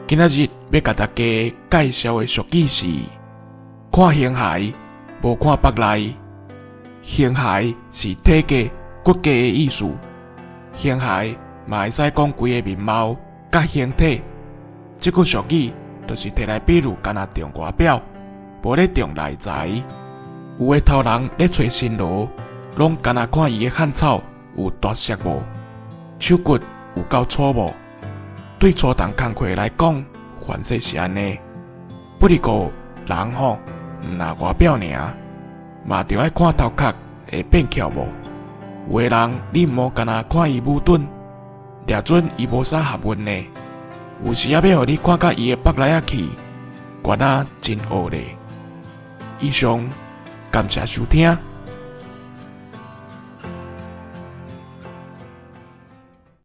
今仔日欲共大家介紹的俗語是：看形骸，無看腹內。形骸是體格、骨骼的意思。形骸嘛會使講規个面貌佮形體。這句俗語就是提來比喻，干焦重外表，無咧重內在。有的頭人咧揣新羅，攏干焦看伊的漢草有大碩無，手骨有夠粗無。對初動工課來講，凡勢是按呢。不過人吼，毋若外表爾，嘛著愛看頭殼會變翹無。有的人你毋好干焦看伊母躉，掠準伊無啥學問呢。有時仔欲予你看甲伊的腹內仔去，懸仔真惡劣。以上，感謝收聽。